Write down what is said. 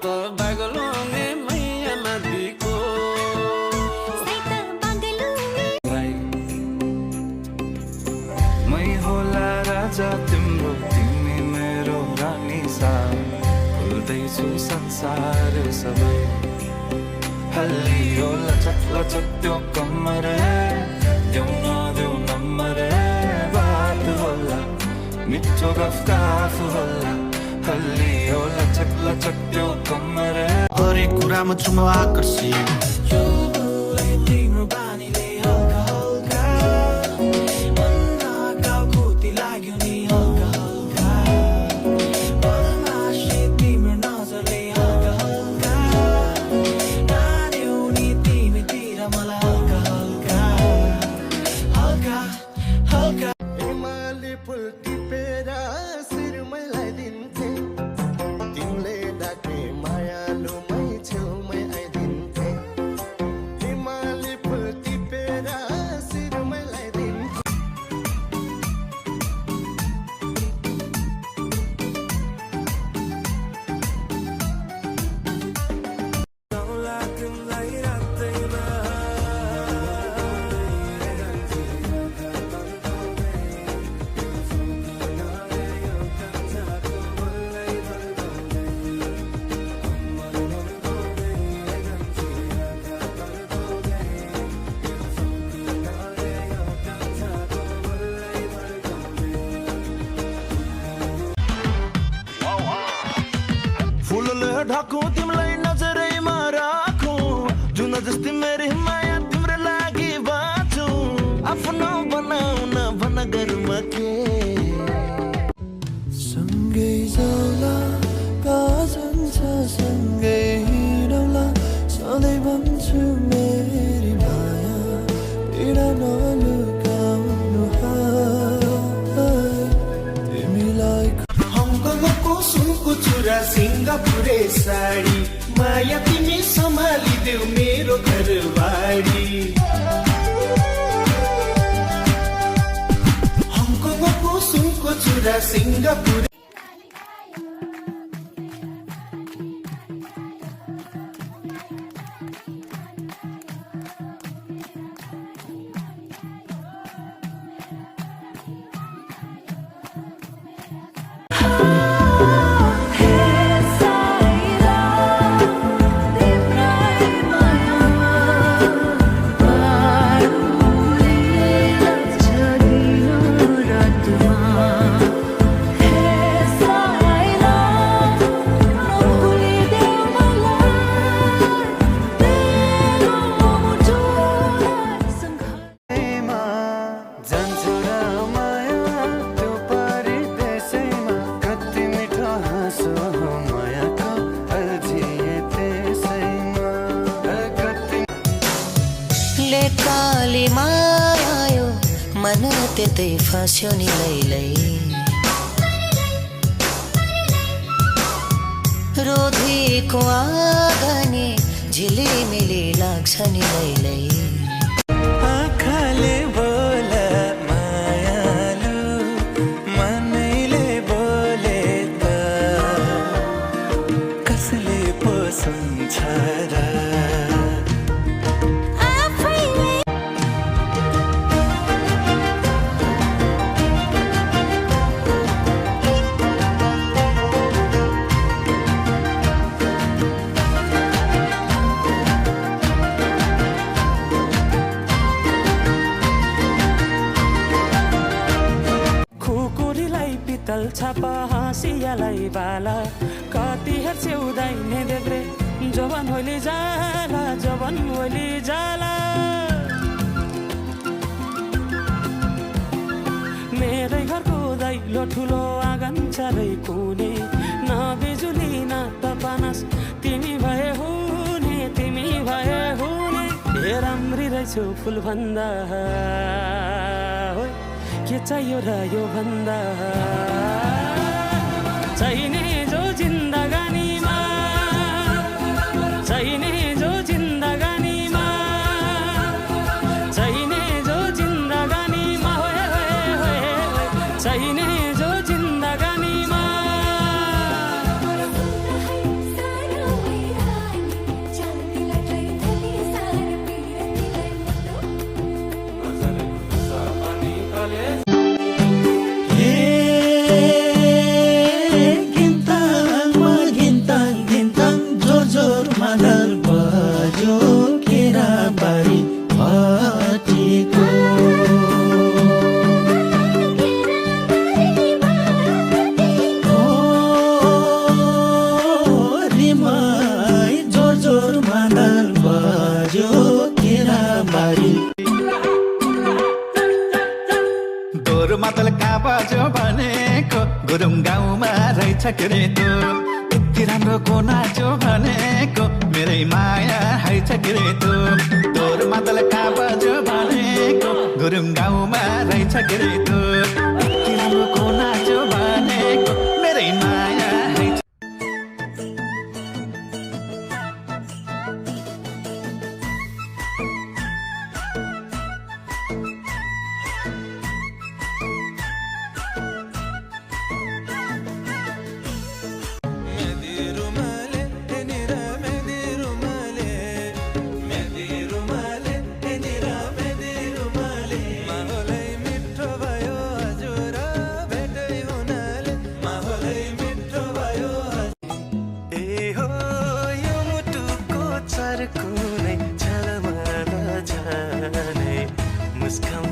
त बागलुङे मैया माथिको मै होला राजा तिम्रो तिमी मेरो रानी सा भुल्दैछु संसार सबै हल्लियो लचक लचक त्यो कम्मर देऊ नदेऊ नम्बर बात होला मिठो गफ होला हल्लियो लचक लचक त्यो कम्मर हरेक कुरामा छु म आकर्षित ढाकू तिमीलाई नजरैमा राखू जुन जस्तै मेरो माया तिम्रो लागि बाँचु आफ्नो बनाउन भन गरमा के सँगै जाउला काजन छ सँगै हिँडौला सधैँ भन्छु मेरी माया पीडा नलुकाउनु तिमीलाई हङकङको सुनको चुरा सिङ्गापुरे साडी माया तिमी सम्हालिदेऊ मेरो घरबाडी हङकङको सुनको चुरा सिङ्गापुरे काली मायायो मन त्यतै फास्यो नि लैलै रोधीको आँगनी झिलिमिली लाग्छ नि लैलै आँखाले बोल मायालु मनैले बोले त कसले पो सुन्छ र छापा हाँसियालाई बाला कति हेर्छे उदाइने देब्रे जवान होली जाला जवान होली जाला मेरै घरको दैलो ठुलो आँगन चारै कुने न बिजुली न त पानस तिमी भए हुने हे राम्री रहेछौ फुल भन्दा के चाहियो र यो भन्दा चाहिने जो जिन्दगानीमा चाहिने जो जिन्दगानीमा चाहिने जो जिन्दगानीमा चाहिने जो जिन्दगानीमा रहेछ के रे त्यो यति राम्रो को नाच्यो भनेको मेरै माया हाइछ के रे त्यो तोर मादल कहाँ बज्यो भनेको गुरुङ गाउँमा रहेछ के रे त्यो यति राम्रो को नाच्यो भनेको मेरै माया हाइछ कुनै छलमा नजाने मुस्काउँ